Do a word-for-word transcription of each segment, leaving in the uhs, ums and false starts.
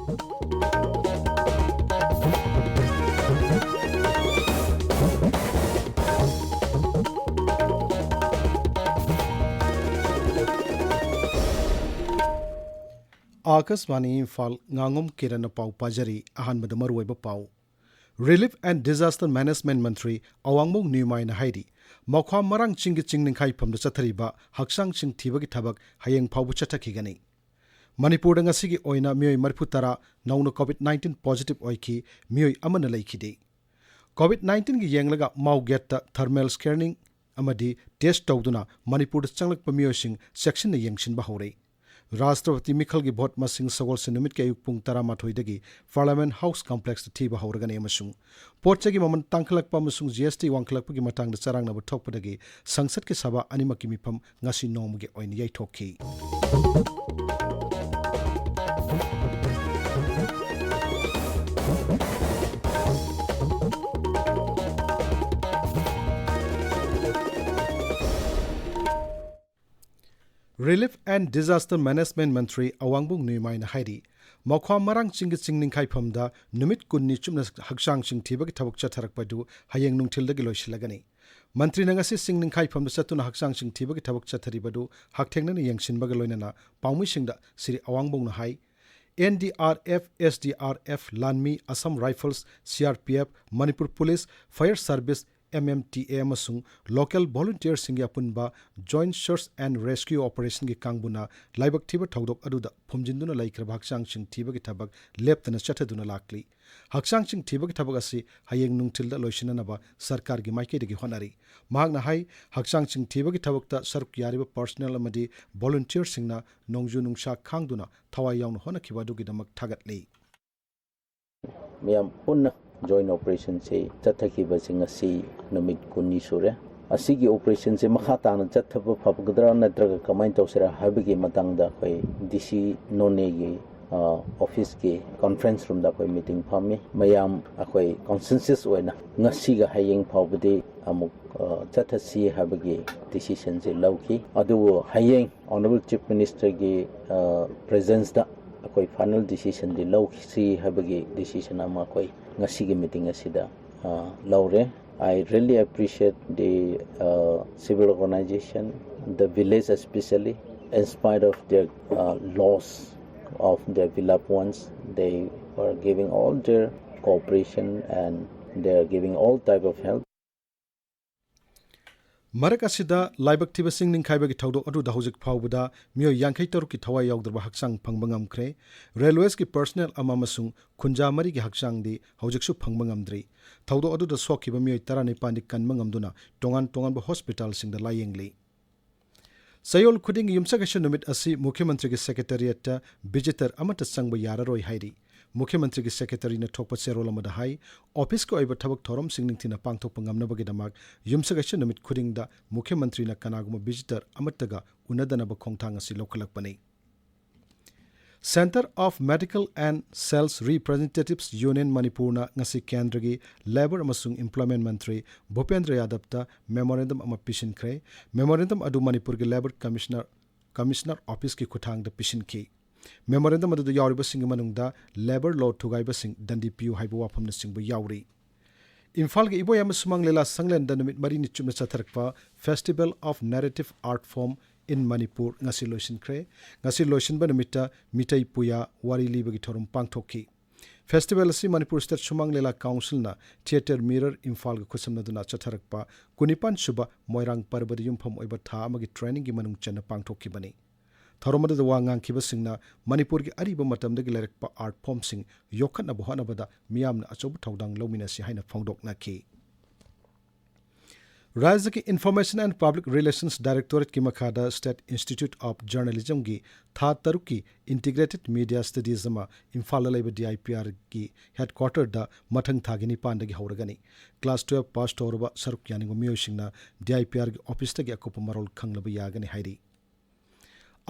ꯑꯥꯀꯥꯁꯕꯥꯅꯤ ꯏꯝꯐꯥꯜ, ꯉꯥꯉꯣꯝ ꯀꯤꯔꯟꯅ ꯄꯥꯎ ꯄꯥꯖꯔꯤ꯫ ꯑꯍꯥꯟꯕꯗ ꯃꯔꯨꯑꯣꯏꯕ ꯄꯥꯎ꯫ Relief and Disaster Management ꯃꯟꯇ꯭ꯔꯤ ꯑꯋꯥꯡꯕꯣꯡ ꯅ꯭ꯌꯨꯃꯥꯏꯅ ꯍꯥꯏꯔꯤ, ꯃꯈ꯭ꯋꯥ ꯃꯔꯥꯡ ꯆꯤꯡꯒꯤ ꯆꯤꯡ ꯅꯤꯡꯈꯥꯏꯐꯝꯗ ꯆꯠꯊꯔꯤꯕ ꯍꯛꯆꯥꯡꯁꯤꯡ ꯊꯤꯕꯒꯤ ꯊꯕꯛ ꯍꯌꯦꯡ ꯐꯥꯎꯕ ꯆꯠꯊꯈꯤꯒꯅꯤ꯫ ꯃꯅꯤꯄꯨꯔꯗ ꯉꯁꯤꯒꯤ ꯑꯣꯏꯅ ꯃꯤꯑꯣꯏ ꯃꯔꯤꯐꯨ ꯇꯔꯥ ꯅꯧꯅ COVID nineteen positive ꯑꯣꯏꯈꯤ, ꯃꯤꯑꯣꯏ ꯑꯃꯅ ꯂꯩꯈꯤꯗꯦ꯫ COVID nineteenꯒꯤ ꯌꯦꯡꯂꯒ ꯃꯥꯎ ꯒꯦꯠꯇ thermal scanning ꯑꯃꯗꯤ test ꯇꯧꯗꯨꯅ ꯃꯅꯤꯄꯨꯔꯗ ꯆꯪꯂꯛꯄ ꯃꯤꯑꯣꯏꯁꯤꯡ ꯆꯦꯛꯁꯤꯟꯅ ꯌꯦꯡꯁꯤꯟꯕ ꯍꯧꯔꯦ꯫ ꯔꯥꯁꯇ꯭ꯔꯄꯇꯤ ꯃꯤꯈꯜꯒꯤ ꯚꯣꯠ ꯃꯁꯤꯡ ꯁꯒꯣꯜꯁꯦꯟ ꯅꯨꯃꯤꯠꯀꯤ ꯑꯌꯨꯛ ꯄꯨꯡ ꯇꯔꯥꯃꯥꯊꯣꯏꯗꯒꯤ Parliament House Complexꯇ ꯊꯤꯕ ꯍꯧꯔꯒꯅꯤ ꯑꯃꯁꯨꯡ ꯄꯣꯠ ꯆꯩꯒꯤ ꯃꯃꯜ ꯇꯥꯡꯈꯠꯂꯛꯄ ꯑꯃꯁꯨꯡ GST ꯋꯥꯡꯈꯠꯂꯛꯄꯒꯤ ꯃꯇꯥꯡꯗ ꯆꯔꯥꯡꯅꯕ ꯊꯣꯛꯄꯗꯒꯤ ꯁꯪꯁꯠꯀꯤ ꯁꯚꯥ ꯑꯅꯤꯃꯛꯀꯤ ꯃꯤꯐꯝ ꯉꯁꯤ ꯅꯣꯡꯃꯒꯤ ꯑꯣꯏꯅ ꯌꯩꯊꯣꯛꯈꯤ꯫ Relief and Disaster Management ꯃꯟꯇ꯭ꯔꯤ ꯑꯋꯥꯡꯕꯣꯡ ꯅ꯭ꯌꯨꯃꯥꯏꯅ ꯍꯥꯏꯔꯤ, ꯃꯈ꯭ꯋꯥ ꯃꯔꯥꯡ ꯆꯤꯡꯒꯤ ꯆꯤꯡ ꯅꯤꯡꯈꯥꯏꯐꯝꯗ ꯅꯨꯃꯤꯠ ꯀꯨꯟꯅꯤ ꯆꯨꯞꯅ ꯍꯛꯆꯥꯡꯁꯤꯡ ꯊꯤꯕꯒꯤ ꯊꯕꯛ ꯆꯠꯊꯔꯛꯄꯗꯨ ꯍꯌꯦꯡ ꯅꯨꯡꯊꯤꯜꯗꯒꯤ ꯂꯣꯏꯁꯤꯜꯂꯒꯅꯤ꯫ ꯃꯟꯇ꯭ꯔꯤꯅ ꯉꯁꯤ ꯆꯤꯡ ꯅꯤꯡꯈꯥꯏꯐꯝꯗ ꯆꯠꯇꯨꯅ ꯍꯛꯆꯥꯡꯁꯤꯡ ꯊꯤꯕꯒꯤ ꯊꯕꯛ ꯆꯠꯊꯔꯤꯕꯗꯨ ꯍꯛꯊꯦꯡꯅꯅ ꯌꯦꯡꯁꯤꯟꯕꯒ ꯂꯣꯏꯅꯅ ꯄꯥꯎꯃꯤꯁꯤꯡꯗ ꯁ꯭ꯔꯤ ꯑꯋꯥꯡꯕꯣꯡꯅ ꯍꯥꯏ, NDRF, SDRF, ꯂꯥꯟꯃꯤ, Assam Rifles, CRPF, Manipur police, Fire Service, MMTA ꯑꯃꯁꯨꯡ local volunteerꯁꯤꯡꯒꯤ ꯑꯄꯨꯟꯕ Joint Search and Rescue Operationꯒꯤ ꯀꯥꯡꯕꯨꯅ ꯂꯥꯏꯕꯛ ꯊꯤꯕ ꯊꯧꯗꯣꯛ ꯑꯗꯨꯗ ꯐꯨꯝꯖꯤꯟꯗꯨꯅ ꯂꯩꯈ꯭ꯔꯕ ꯍꯛꯆꯥꯡꯁꯤꯡ ꯊꯤꯕꯒꯤ ꯊꯕꯛ ꯂꯦꯞꯇꯅ ꯆꯠꯊꯗꯨꯅ ꯂꯥꯛꯂꯤ꯫ ꯍꯛꯆꯥꯡꯁꯤꯡ ꯊꯤꯕꯒꯤ ꯊꯕꯛ ꯑꯁꯤ ꯍꯌꯦꯡ ꯅꯨꯡꯊꯤꯜꯗ ꯂꯣꯏꯁꯤꯟꯅꯅꯕ ꯁꯔꯀꯥꯔꯒꯤ ꯃꯥꯏꯀꯩꯗꯒꯤ ꯍꯣꯠꯅꯔꯤ꯫ ꯃꯍꯥꯛꯅ ꯍꯥꯏ, ꯍꯛꯆꯥꯡꯁꯤꯡ ꯊꯤꯕꯒꯤ ꯊꯕꯛꯇ ꯁꯔꯨꯛ ꯌꯥꯔꯤꯕ personnel ꯑꯃꯗꯤ volunteerꯁꯤꯡꯅ ꯅꯣꯡꯖꯨ ꯅꯨꯡꯁꯥ ꯈꯥꯡꯗꯨꯅ ꯊꯋꯥꯏ ꯌꯥꯎꯅ ꯍꯣꯠꯅꯈꯤꯕ ꯑꯗꯨꯒꯤꯗꯃꯛ ꯊꯥꯒꯠꯂꯤ꯫ ꯃꯤꯌꯥꯝ ꯄꯨꯟꯅ joint operationꯁꯦ ꯆꯠꯊꯈꯤꯕꯁꯦ ꯉꯁꯤ ꯅꯨꯃꯤꯠ ꯀꯨꯟꯅꯤ ꯁꯨꯔꯦ꯫ ꯑꯁꯤꯒꯤ operationꯁꯦ ꯃꯈꯥ ꯇꯥꯅ ꯆꯠꯊꯕ ꯐꯒꯗ꯭ꯔꯥ ꯅꯠꯇ꯭ꯔꯒ ꯀꯃꯥꯏꯅ ꯇꯧꯁꯤꯔꯥ ꯍꯥꯏꯕꯒꯤ ꯃꯇꯥꯡꯗ ꯑꯩꯈꯣꯏ DC ꯅꯣꯅꯦꯒꯤ, ꯑ, officeꯀꯤ conference roomꯗ ꯑꯩꯈꯣꯏ meeting ꯐꯝꯃꯤ꯫ ꯃꯌꯥꯝ ꯑꯩꯈꯣꯏ consensus ꯑꯣꯏꯅ ꯉꯁꯤꯒ ꯍꯌꯦꯡ ꯐꯥꯎꯕꯗꯤ ꯑꯃꯨꯛ, ꯑ, ꯆꯠꯊꯁꯤ ꯍꯥꯏꯕꯒꯤ decisionꯁꯦ ꯂꯧꯈꯤ꯫ ꯑꯗꯨꯕꯨ ꯍꯌꯦꯡ Honourable Chief Ministerꯒꯤ, ꯑ, presenceꯇ ꯑꯩꯈꯣꯏ ꯐꯥꯏꯅꯦꯜ ꯗꯤꯁꯤꯁꯟꯗꯤ ꯂꯧꯁꯤ ꯍꯥꯏꯕꯒꯤ ꯗꯤꯁꯤꯁꯟ ꯑꯃ ꯑꯩꯈꯣꯏ ꯉꯁꯤꯒꯤ ꯃꯤꯇꯤꯡ ꯑꯁꯤꯗ ꯑ, ꯂꯧꯔꯦ꯫ I really appreciate the uh, civil organization, the village especially, in spite of their uh, loss of their beloved ones, they are giving all their cooperation and they are giving all type of help. ꯃꯔꯛ ꯑꯁꯤꯗ ꯂꯥꯏꯕꯛ ꯊꯤꯕꯁꯤꯡ ꯅꯤꯡꯈꯥꯏꯕꯒꯤ ꯊꯧꯗꯣꯛ ꯑꯗꯨꯗ ꯍꯧꯖꯤꯛ ꯐꯥꯎꯕꯗ ꯃꯤꯑꯣꯏ ꯌꯥꯡꯈꯩ ꯇꯔꯨꯛꯀꯤ ꯊꯋꯥꯏ ꯌꯥꯎꯗ꯭ꯔꯕ ꯍꯛꯆꯥꯡ ꯐꯪꯕ ꯉꯝꯈ꯭ꯔꯦ꯫ ꯔꯦꯜꯋꯦꯁꯀꯤ ꯄꯔꯁꯅꯦꯜ ꯑꯃ ꯑꯃꯁꯨꯡ ꯈꯨꯟꯖꯥ ꯃꯔꯤꯒꯤ ꯍꯛꯆꯥꯡꯗꯤ ꯍꯧꯖꯤꯛꯁꯨ ꯐꯪꯕ ꯉꯝꯗ꯭ꯔꯤ꯫ ꯊꯧꯗꯣꯛ ꯑꯗꯨꯗ ꯁꯣꯛꯈꯤꯕ ꯃꯤꯑꯣꯏ ꯇꯔꯥꯅꯤꯄꯥꯟꯗꯤ ꯀꯟꯕ ꯉꯝꯗꯨꯅ ꯇꯣꯉꯥꯟ ꯇꯣꯉꯥꯟꯕ ꯍꯣꯁꯄꯤꯇꯥꯜꯁꯤꯡꯗ ꯂꯥꯌꯦꯡꯂꯤ꯫ ꯆꯌꯣꯜ ꯈꯨꯗꯤꯡꯒꯤ ꯌꯨꯝꯁꯀꯩꯁ ꯅꯨꯃꯤꯠ ꯑꯁꯤ ꯃꯨꯈ꯭ꯌ ꯃꯟꯇ꯭ꯔꯤꯒꯤ ꯁꯦꯀ꯭ꯔꯦꯇꯔꯤꯌꯦꯠꯇ ꯚꯤꯖꯤꯇꯔ ꯑꯃꯠꯇ ꯆꯪꯕ ꯌꯥꯔꯔꯣꯏ ꯍꯥꯏꯔꯤ꯫ ꯃꯨꯈ꯭ꯌ ꯃꯟꯇ꯭ꯔꯤꯒꯤ ꯁꯦꯀ꯭ꯔꯦꯇꯔꯤꯅ ꯊꯣꯛꯄ ꯆꯦꯔꯣꯜ ꯑꯃꯗ ꯍꯥꯏ, ꯑꯣꯐꯤꯁꯀꯤ ꯑꯣꯏꯕ ꯊꯕꯛ ꯊꯧꯔꯝꯁꯤꯡ ꯅꯤꯡꯊꯤꯅ ꯄꯥꯡꯊꯣꯛꯄ ꯉꯝꯅꯕꯒꯤꯗꯃꯛ ꯌꯨꯝꯁꯀꯩꯁ ꯅꯨꯃꯤꯠ ꯈꯨꯗꯤꯡꯗ ꯃꯨꯈ꯭ꯌ ꯃꯟꯇ꯭ꯔꯤꯅ ꯀꯅꯥꯒꯨꯝꯕ ꯚꯤꯖꯤꯇꯔ ꯑꯃꯠꯇꯒ ꯎꯅꯗꯅꯕ ꯈꯣꯡꯊꯥꯡ ꯑꯁꯤ ꯂꯧꯈꯠꯂꯛꯄꯅꯤ꯫ Centre of Medical and Sales Representatives Union ꯃꯅꯤꯄꯨꯔꯅ ꯉꯁꯤ ꯀꯦꯟꯗ꯭ꯔꯒꯤ ꯂꯦꯕꯔ ꯑꯃꯁꯨꯡ ꯏꯝꯄ꯭ꯂꯣꯏꯃꯦꯟ ꯃꯟꯇ꯭ꯔꯤ ꯚꯨꯄꯦꯟꯗ꯭ꯔ ꯌꯥꯗꯕꯇ ꯃꯦꯃꯣꯔꯦꯟꯗꯝ ꯑꯃ ꯄꯤꯁꯤꯟꯈ꯭ꯔꯦ꯫ ꯃꯦꯃꯣꯔꯦꯟꯗꯝ ꯑꯗꯨ ꯃꯅꯤꯄꯨꯔꯒꯤ ꯂꯦꯕꯔ ꯀꯃꯤꯁꯅꯔ, ꯀꯃꯤꯁꯅꯔ ꯑꯣꯐꯤꯁꯀꯤ ꯈꯨꯠꯊꯥꯡꯗ ꯄꯤꯁꯤꯟꯈꯤ꯫ ꯃꯦꯃꯣꯔꯦꯟꯗꯝ ꯑꯗꯨꯗ ꯌꯥꯎꯔꯤꯕꯁꯤꯡꯒꯤ ꯃꯅꯨꯡꯗ ꯂꯦꯕꯔ ꯂꯣ ꯊꯨꯒꯥꯏꯕꯁꯤꯡ ꯗꯟꯗꯤ ꯄꯤꯌꯨ ꯍꯥꯏꯕ ꯋꯥꯐꯝꯅꯆꯤꯡꯕ ꯌꯥꯎꯔꯤ꯫ ꯏꯝꯐꯥꯜꯒꯤ ꯏꯕꯣꯌꯥꯏꯃ ꯁꯨꯃꯥꯡ ꯂꯤꯂꯥ ꯁꯪꯂꯦꯟꯗ ꯅꯨꯃꯤꯠ ꯃꯔꯤꯅꯤ ꯆꯨꯞꯅ ꯆꯠꯊꯔꯛꯄ Festival of Narrative Art Form in Manipur ꯉꯁꯤ ꯂꯣꯏꯁꯤꯟꯈ꯭ꯔꯦ꯫ ꯉꯁꯤ ꯂꯣꯏꯁꯤꯟꯕ ꯅꯨꯃꯤꯠꯇ ꯃꯤꯇꯩ ꯄꯨꯌꯥ ꯋꯥꯔꯤ ꯂꯤꯕꯒꯤ ꯊꯧꯔꯝ ꯄꯥꯡꯊꯣꯛꯈꯤ꯫ ꯐꯦꯁꯇꯤꯚꯦꯜ ꯑꯁꯤ ꯃꯅꯤꯄꯨꯔ ꯁ꯭ꯇꯦꯠ ꯁꯨꯃꯥꯡ ꯂꯤꯂꯥ ꯀꯥꯎꯟꯁꯤꯜꯅ ꯊꯤꯌꯦꯇꯔ ꯃꯤꯔꯔ ꯏꯝꯐꯥꯜꯒ ꯈꯨꯠꯁꯝꯅꯗꯨꯅ ꯆꯠꯊꯔꯛꯄ ꯀꯨꯟꯅꯤꯄꯥꯟ ꯁꯨꯕ ꯃꯣꯏꯔꯥꯡ ꯄꯔꯕꯗ ꯌꯨꯝꯐꯝ ꯑꯣꯏꯕ ꯊꯥ ꯑꯃꯒꯤ ꯇ꯭ꯔꯦꯅꯤꯡꯒꯤ ꯃꯅꯨꯡ ꯆꯟꯅ ꯄꯥꯡꯊꯣꯛꯈꯤꯕꯅꯤ꯫ ꯊꯧꯔꯝ ꯑꯗꯨꯗ ꯋꯥ ꯉꯥꯡꯈꯤꯕꯁꯤꯡꯅ ꯃꯅꯤꯄꯨꯔꯒꯤ ꯑꯔꯤꯕ ꯃꯇꯝꯗꯒꯤ ꯂꯩꯔꯛꯄ ꯑꯥꯔꯠ ꯐꯣꯝꯁꯤꯡ ꯌꯣꯛꯈꯠꯅꯕ ꯍꯣꯠꯅꯕꯗ ꯃꯤꯌꯥꯝꯅ ꯑꯆꯧꯕ ꯊꯧꯗꯥꯡ ꯂꯧꯃꯤꯟꯅꯁꯤ ꯍꯥꯏꯅ ꯐꯣꯡꯗꯣꯛꯅꯈꯤ꯫ ꯔꯥꯖ꯭ꯌꯒꯤ Information and Public Relations Directorateꯀꯤ ꯃꯈꯥꯗ State Institute of Journalismꯒꯤ ꯊꯥ ꯇꯔꯨꯛꯀꯤ Integrated Media Studies ꯑꯃ ꯏꯝꯐꯥꯜꯗ ꯂꯩꯕ DIPRꯒꯤ headquarterꯗ ꯃꯊꯪ ꯊꯥꯒꯤ ꯅꯤꯄꯥꯟꯗꯒꯤ ꯍꯧꯔꯒꯅꯤ꯫ Class twelve pass ꯇꯧꯔꯕ ꯁꯔꯨꯛ ꯌꯥꯅꯤꯡꯕ ꯃꯤꯑꯣꯏꯁꯤꯡꯅ DIPRꯒꯤ officeꯇꯒꯤ ꯑꯀꯨꯞꯄ ꯃꯔꯣꯜ ꯈꯪꯂꯕ ꯌꯥꯒꯅꯤ ꯍꯥꯏꯔꯤ꯫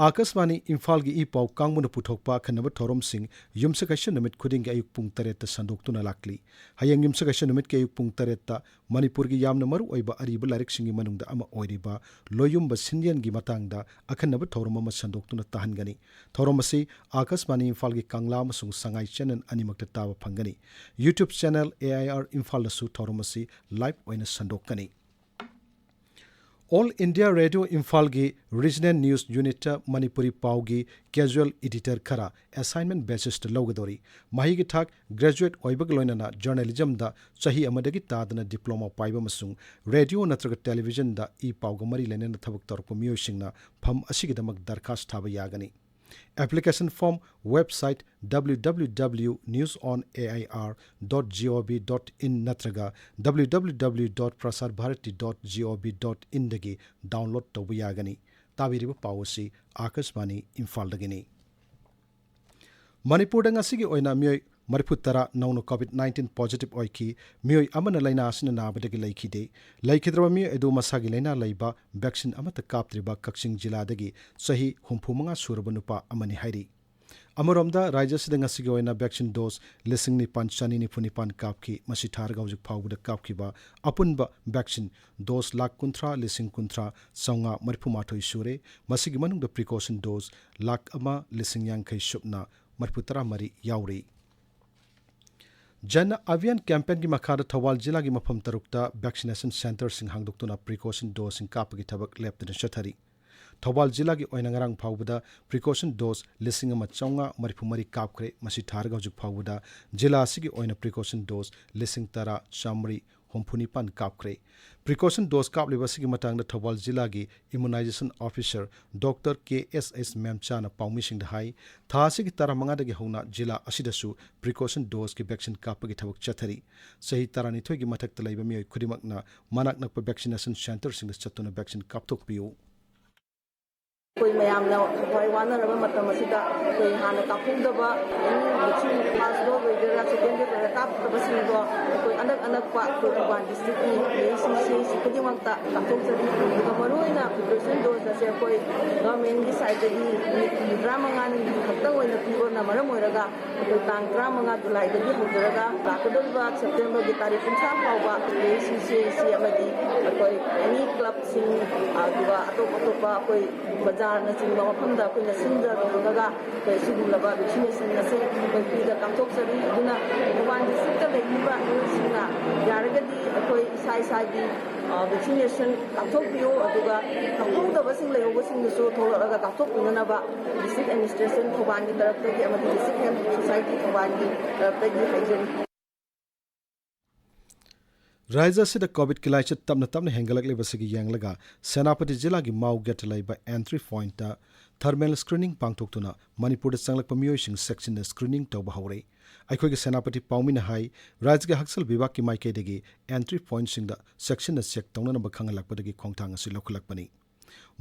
ꯑꯥꯀꯥꯁꯕꯥꯅꯤ ꯏꯝꯐꯥꯜꯒꯤ ꯏ ꯄꯥꯎ ꯀꯥꯡꯕꯨꯅ ꯄꯨꯊꯣꯛꯄ ꯑꯈꯟꯅꯕ ꯊꯧꯔꯝꯁꯤꯡ ꯌꯨꯝꯁꯀꯩꯁ ꯅꯨꯃꯤꯠ ꯈꯨꯗꯤꯡꯒꯤ ꯑꯌꯨꯛ ꯄꯨꯡ ꯇꯔꯦꯠꯇ ꯁꯟꯗꯣꯛꯇꯨꯅ ꯂꯥꯛꯂꯤ꯫ ꯍꯌꯦꯡ ꯌꯨꯝꯁꯀꯩꯁ ꯅꯨꯃꯤꯠꯀꯤ ꯑꯌꯨꯛ ꯄꯨꯡ ꯇꯔꯦꯠꯇ ꯃꯅꯤꯄꯨꯔꯒꯤ ꯌꯥꯝꯅ ꯃꯔꯨ ꯑꯣꯏꯕ ꯑꯔꯤꯕ ꯂꯥꯏꯔꯤꯛꯁꯤꯡꯒꯤ ꯃꯅꯨꯡꯗ ꯑꯃ ꯑꯣꯏꯔꯤꯕ ꯂꯣꯌꯨꯝꯕ ꯁꯤꯟꯌꯦꯟꯒꯤ ꯃꯇꯥꯡꯗ ꯑꯈꯟꯅꯕ ꯊꯧꯔꯝ ꯑꯃ ꯁꯟꯗꯣꯛꯇꯨꯅ ꯇꯥꯍꯟꯒꯅꯤ꯫ ꯊꯧꯔꯝ ꯑꯁꯤ ꯑꯥꯀꯥꯁꯕꯥꯅꯤ ꯏꯝꯐꯥꯜꯒꯤ ꯀꯪꯂꯥ ꯑꯃꯁꯨꯡ ꯁꯉꯥꯏ ꯆꯦꯅꯦꯜ ꯑꯅꯤꯃꯛꯇ ꯇꯥꯕ ꯐꯪꯒꯅꯤ꯫ YouTube channel A I R ꯏꯝꯐꯥꯜꯗꯁꯨ ꯊꯧꯔꯝ ꯑꯁꯤ ꯂꯥꯏꯚ ꯑꯣꯏꯅ ꯁꯟꯗꯣꯛꯀꯅꯤ꯫ ꯑꯣꯜ ꯏꯟꯗꯤꯌꯥ ꯔꯦꯗꯤꯑꯣ ꯏꯝꯐꯥꯜꯒꯤ ꯔꯤꯖꯅꯦꯜ ꯅ꯭ꯌꯨꯁ ꯌꯨꯅꯤꯠꯇ ꯃꯅꯤꯄꯨꯔꯤ ꯄꯥꯎꯒꯤ ꯀꯦꯖꯨꯑꯦꯜ ꯏꯗꯤꯇꯔ ꯈꯔ ꯑꯦꯁꯥꯏꯟꯃꯦꯟ ꯕꯦꯁꯤꯁꯇ ꯂꯧꯒꯗꯧꯔꯤ꯫ ꯃꯍꯩꯒꯤ ꯊꯥꯛ ꯒ꯭ꯔꯦꯖꯨꯑꯦꯠ ꯑꯣꯏꯕꯒ ꯂꯣꯏꯅꯅ ꯖꯔꯅꯦꯂꯤꯖꯝꯗ ꯆꯍꯤ ꯑꯃꯗꯒꯤ ꯇꯥꯗꯅ ꯗꯤꯄ꯭ꯂꯣꯃꯥ ꯄꯥꯏꯕ ꯑꯃꯁꯨꯡ ꯔꯦꯗꯤꯑꯣ ꯅꯠꯇ꯭ꯔꯒ ꯇꯦꯂꯤꯚꯤꯖꯟꯗ ꯏ ꯄꯥꯎꯒ ꯃꯔꯤ ꯂꯩꯅꯅ ꯊꯕꯛ ꯇꯧꯔꯛꯄ ꯃꯤꯑꯣꯏꯁꯤꯡꯅ ꯐꯝ ꯑꯁꯤꯒꯤꯗꯃꯛ ꯗꯔꯈꯥꯁ ꯊꯥꯕ ꯌꯥꯒꯅꯤ꯫ Application form website W W W news on A I R dot G O V dot in ꯅꯠꯇ꯭ꯔꯒ W W W dot prasar bharati dot G O V dot in ꯗꯒꯤ ꯗꯥꯎꯟꯂꯣꯗ ꯇꯧꯕ ꯌꯥꯒꯅꯤ꯫ ꯇꯥꯕꯤꯔꯤꯕ ꯄꯥꯎ ꯑꯁꯤ ꯑꯥꯀꯥꯁꯕꯥꯅꯤ ꯏꯝꯐꯥꯜꯗꯒꯤꯅꯤ꯫ ꯃꯅꯤꯄꯨꯔꯗ ꯉꯁꯤꯒꯤ ꯑꯣꯏꯅ ꯃꯤꯑꯣꯏ ꯃꯔꯤꯐꯨ ꯇꯔꯥ ꯅꯧꯅ ꯀꯣꯚꯤꯗ ꯅꯥꯏꯟꯇꯤꯟ ꯄꯣꯖꯤꯇꯤꯚ ꯑꯣꯏꯈꯤ꯫ ꯃꯤꯑꯣꯏ ꯑꯃꯅ ꯂꯥꯏꯅꯥ ꯑꯁꯤꯅ ꯅꯥꯕꯗꯒꯤ ꯂꯩꯈꯤꯗꯦ꯫ ꯂꯩꯈꯤꯗ꯭ꯔꯕ ꯃꯤꯑꯣꯏ ꯑꯗꯨ ꯃꯁꯥꯒꯤ ꯂꯥꯏꯅꯥ ꯂꯩꯕ, ꯚꯦꯛꯁꯤꯟ ꯑꯃꯠꯇ ꯀꯥꯞꯇ꯭ꯔꯤꯕ ꯀꯛꯆꯤꯡ ꯖꯤꯂꯥꯗꯒꯤ ꯆꯍꯤ ꯍꯨꯝꯐꯨ ꯃꯉꯥ ꯁꯨꯔꯕ ꯅꯨꯄꯥ ꯑꯃꯅꯤ ꯍꯥꯏꯔꯤ꯫ ꯑꯃꯔꯣꯝꯗ, ꯔꯥꯖ꯭ꯌ ꯑꯁꯤꯗ ꯉꯁꯤꯒꯤ ꯑꯣꯏꯅ ꯚꯦꯛꯁꯤꯟ ꯗꯣꯁ ꯂꯤꯁꯤꯡ ꯅꯤꯄꯥꯟ ꯆꯅꯤ ꯅꯤꯐꯨ ꯅꯤꯄꯥꯟ ꯀꯥꯞꯈꯤ꯫ ꯃꯁꯤ ꯊꯥꯔꯒ ꯍꯧꯖꯤꯛ ꯐꯥꯎꯕꯗ ꯀꯥꯞꯈꯤꯕ ꯑꯄꯨꯟꯕ ꯚꯦꯛꯁꯤꯟ ꯗꯣꯁ ꯂꯥꯈ ꯀꯨꯟꯊ꯭ꯔꯥ ꯂꯤꯁꯤꯡ ꯀꯨꯟꯊ꯭ꯔꯥ ꯆꯥꯝꯃꯉꯥ ꯃꯔꯤꯐꯨ ꯃꯥꯊꯣꯏ ꯁꯨꯔꯦ꯫ ꯃꯁꯤꯒꯤ ꯃꯅꯨꯡꯗ ꯄ꯭ꯔꯤꯀꯣꯁꯟ ꯗꯣꯁ ꯂꯥꯈ ꯑꯃ ꯂꯤꯁꯤꯡ ꯌꯥꯡꯈꯩ ꯁꯨꯞꯅ ꯃꯔꯤꯐꯨ ꯇꯔꯥ ꯃꯔꯤ ꯌꯥꯎꯔꯤ꯫ ꯖꯟ ꯑꯚꯤꯌꯥꯟ ꯀꯦꯝꯄꯦꯟꯒꯤ ꯃꯈꯥꯗ ꯊꯧꯕꯥꯜ ꯖꯤꯂꯥꯒꯤ ꯃꯐꯝ ꯇꯔꯨꯛꯇ ꯚꯦꯛꯁꯤꯅꯦꯁꯟ ꯁꯦꯟꯇꯔꯁꯤꯡ ꯍꯥꯡꯗꯣꯛꯇꯨꯅ ꯄ꯭ꯔꯤꯀꯣꯁꯟ ꯗꯣꯁꯁꯤꯡ ꯀꯥꯞꯄꯒꯤ ꯊꯕꯛ ꯂꯦꯞꯇꯅ ꯆꯠꯊꯔꯤ꯫ ꯊꯧꯕꯥꯜ ꯖꯤꯂꯥꯒꯤ ꯑꯣꯏꯅ ꯉꯔꯥꯡ ꯐꯥꯎꯕꯗ ꯄ꯭ꯔꯤꯀꯣꯁꯟ ꯗꯣꯁ ꯂꯤꯁꯤꯡ ꯑꯃ ꯆꯥꯝꯃꯉꯥ ꯃꯔꯤꯐꯨ ꯃꯔꯤ ꯀꯥꯞꯈ꯭ꯔꯦ꯫ ꯃꯁꯤ ꯊꯥꯔꯒ ꯍꯧꯖꯤꯛ ꯐꯥꯎꯕꯗ ꯖꯤꯂꯥ ꯑꯁꯤꯒꯤ ꯑꯣꯏꯅ ꯄ꯭ꯔꯤꯀꯣꯁꯟ ꯗꯣꯁ ꯂꯤꯁꯤꯡ ꯇꯔꯥ ꯆꯥꯝꯃꯔꯤ ꯍꯨꯝꯐꯨ ꯅꯤꯄꯥꯟ ꯀꯥꯞꯈ꯭ꯔꯦ꯫ ꯄ꯭ꯔꯤꯀꯣꯁꯟ ꯗꯣꯁ ꯀꯥꯞꯂꯤꯕ ꯑꯁꯤꯒꯤ ꯃꯇꯥꯡꯗ ꯊꯧꯕꯥꯜ ꯖꯤꯂꯥꯒꯤ ꯏꯃ꯭ꯌꯨꯅꯥꯏꯖꯦꯁꯟ ꯑꯣꯐꯤꯁꯔ ꯗꯣꯛꯇꯔ ꯀꯦ ꯑꯦꯁ ꯑꯦꯁ ꯃꯦꯝꯆꯥꯅ ꯄꯥꯎꯃꯤꯁꯤꯡꯗ ꯍꯥꯏ, ꯊꯥ ꯑꯁꯤꯒꯤ ꯇꯔꯥꯃꯉꯥꯗꯒꯤ ꯍꯧꯅ ꯖꯤꯂꯥ ꯑꯁꯤꯗꯁꯨ ꯄ꯭ꯔꯤꯀꯣꯁꯟ ꯗꯣꯁꯀꯤ ꯚꯦꯛꯁꯤꯟ ꯀꯥꯞꯄꯒꯤ ꯊꯕꯛ ꯆꯠꯊꯔꯤ꯫ ꯆꯍꯤ ꯇꯔꯥꯅꯤꯊꯣꯏꯒꯤ ꯃꯊꯛꯇ ꯂꯩꯕ ꯃꯤꯑꯣꯏ ꯈꯨꯗꯤꯡꯃꯛꯅ ꯃꯅꯥꯛ ꯅꯛꯄ ꯚꯦꯛꯁꯤꯅꯦꯁꯟ ꯁꯦꯟꯇꯔꯁꯤꯡꯗ ꯆꯠꯇꯨꯅ ꯚꯦꯛꯁꯤꯟ ꯀꯥꯞꯊꯣꯛꯄꯤꯌꯨ꯫ ꯑꯩꯈꯣꯏ ꯃꯌꯥꯝꯅ ꯊꯋꯥꯏ ꯋꯥꯅꯔꯕ ꯃꯇꯝ ꯑꯁꯤꯗ ꯑꯩꯈꯣꯏ ꯍꯥꯟꯅ ꯀꯥꯞꯍꯧꯗꯕ ꯑꯦꯅꯤ ꯚꯦꯛꯁꯤꯟ ꯐꯥꯔꯁ ꯗꯣꯁ ꯑꯣꯏꯒꯦꯔꯥ, ꯀꯦꯟꯗꯤꯗꯦꯠ ꯑꯣꯏꯅ ꯀꯥꯞꯀꯗꯕꯁꯤꯡꯗꯣ ꯑꯩꯈꯣꯏ ꯑꯅꯛ ꯑꯅꯛꯄ ꯑꯩꯈꯣꯏ ꯊꯧꯕꯥꯜ ꯗꯤꯁꯇ꯭ꯔꯤꯛꯀꯤ ꯄꯤ ꯑꯩꯆ ꯁꯤ ꯁꯤ ꯑꯩꯆ ꯁꯤ ꯈꯨꯗꯤꯡꯃꯛꯇ ꯀꯥꯞꯊꯣꯛꯆꯔꯤ꯫ ꯑꯗꯨꯒ ꯃꯔꯨꯑꯣꯏꯅ ꯄ꯭ꯔꯤꯄꯦꯔꯦꯁꯟ ꯗꯣꯁ ꯑꯁꯦ ꯑꯩꯈꯣꯏ ꯒꯚꯔꯟꯃꯦꯟꯒꯤ ꯁꯥꯏꯠꯇꯒꯤ ꯅꯨꯃꯤꯠ ꯍꯨꯝꯐꯨꯇꯔꯥꯃꯉꯥꯅꯤ ꯈꯛꯇꯪ ꯑꯣꯏꯅ ꯄꯤꯕꯅ ꯃꯔꯝ ꯑꯣꯏꯔꯒ ꯑꯩꯈꯣꯏ ꯇꯥꯡ ꯇꯔꯥꯃꯉꯥ ꯖꯨꯂꯥꯏꯗꯒꯤ ꯍꯧꯖꯔꯒ ꯂꯥꯛꯀꯗꯧꯔꯤꯕ ꯁꯦꯞꯇꯦꯝꯕꯔꯒꯤ ꯇꯥꯔꯤꯛ ꯀꯨꯟꯊ꯭ꯔꯥ ꯐꯥꯎꯕ ꯄꯤ ꯑꯩꯆ ꯁꯤ ꯁꯤ ꯑꯩꯆ ꯁꯤ ꯑꯃꯗꯤ ꯑꯩꯈꯣꯏ ꯑꯦꯅꯤ ꯀ꯭ꯂꯕꯁꯤꯡ, ꯑꯗꯨꯒ ꯑꯇꯣꯞ ꯑꯇꯣꯞꯄ ꯑꯩꯈꯣꯏ ꯕꯖꯥꯔꯅꯆꯤꯡꯕ ꯃꯐꯝꯗ ꯑꯩꯈꯣꯏꯅ ꯁꯤꯟꯖ ꯇꯧꯔꯒ ꯑꯩꯈꯣꯏ ꯁꯤꯒꯨꯝꯂꯕ ꯚꯦꯛꯁꯤꯅꯦꯁꯟ ꯑꯁꯦ ꯑꯩꯈꯣꯏ ꯐ꯭ꯔꯤꯗ ꯀꯥꯞꯊꯣꯛꯆꯔꯤ꯫ ꯑꯗꯨꯅ ꯊꯧꯕꯥꯜ ꯗꯤꯁꯇ꯭ꯔꯤꯛꯇ ꯂꯩꯔꯤꯕ ꯃꯤꯑꯣꯏꯁꯤꯡꯅ ꯌꯥꯔꯒꯗꯤ ꯑꯩꯈꯣꯏ ꯏꯁꯥ ꯏꯁꯥꯒꯤ, ꯑ, ꯚꯦꯛꯁꯤꯅꯦꯁꯟ ꯀꯥꯞꯊꯣꯛꯄꯤꯌꯨ, ꯑꯗꯨꯒ ꯈꯪꯍꯧꯗꯕꯁꯤꯡ ꯂꯩꯍꯧꯕꯁꯤꯡꯗꯨꯁꯨ ꯊꯣꯛꯂꯛꯂꯒ ꯀꯥꯞꯊꯣꯛꯄꯤꯅꯅꯕ ꯗꯤꯁꯇ꯭ꯔꯤꯛ ꯑꯦꯗꯃꯤꯅꯤꯁꯇ꯭ꯔꯦꯁꯟ ꯊꯧꯕꯥꯜꯒꯤ ꯇꯔꯞꯇꯒꯤ ꯑꯃꯗꯤ ꯗꯤꯁꯇ꯭ꯔꯤꯛ ꯍꯦꯜꯊ ꯁꯣꯁꯥꯏꯇꯤ ꯊꯧꯕꯥꯜꯒꯤ ꯇꯔꯞꯇꯒꯤ ꯍꯥꯏꯖꯔꯤ꯫ ꯔꯥꯖ꯭ꯌ ꯑꯁꯤꯗ ꯀꯣꯚꯤꯗꯀꯤ ꯂꯥꯏꯆꯠ ꯇꯞꯅ ꯇꯞꯅ ꯍꯦꯟꯒꯠꯂꯛꯂꯤꯕꯁꯤꯒꯤ ꯌꯦꯡꯂꯒ ꯁꯦꯅꯥꯄꯇꯤ ꯖꯤꯂꯥꯒꯤ ꯃꯥꯎ ꯒꯦꯠꯇ ꯂꯩꯕ ꯑꯦꯟꯇ꯭ꯔꯤ ꯄꯣꯏꯟꯠꯇ ꯊꯔꯃꯦꯜ ꯁ꯭ꯀ꯭ꯔꯤꯅꯤꯡ ꯄꯥꯡꯊꯣꯛꯇꯨꯅ ꯃꯅꯤꯄꯨꯔꯗ ꯆꯪꯂꯛꯄ ꯃꯤꯑꯣꯏꯁꯤꯡ ꯆꯦꯛꯁꯤꯟꯅ ꯁ꯭ꯀ꯭ꯔꯤꯅꯤꯡ ꯇꯧꯕ ꯍꯧꯔꯦ꯫ ꯑꯩꯈꯣꯏꯒꯤ ꯁꯦꯅꯥꯄꯇꯤ ꯄꯥꯎꯃꯤꯅ ꯍꯥꯏ, ꯔꯥꯖ꯭ꯌꯒꯤ ꯍꯛꯁꯦꯜ ꯕꯤꯚꯥꯒꯀꯤ ꯃꯥꯏꯀꯩꯗꯒꯤ ꯑꯦꯟꯇ꯭ꯔꯤ ꯄꯣꯏꯟꯠꯁꯤꯡꯗ ꯆꯦꯛꯁꯤꯟꯅ ꯆꯦꯛ ꯇꯧꯅꯅꯕ ꯈꯪꯍꯜꯂꯛꯄꯗꯒꯤ ꯈꯣꯡꯊꯥꯡ ꯑꯁꯤ ꯂꯧꯈꯠꯂꯛꯄꯅꯤ꯫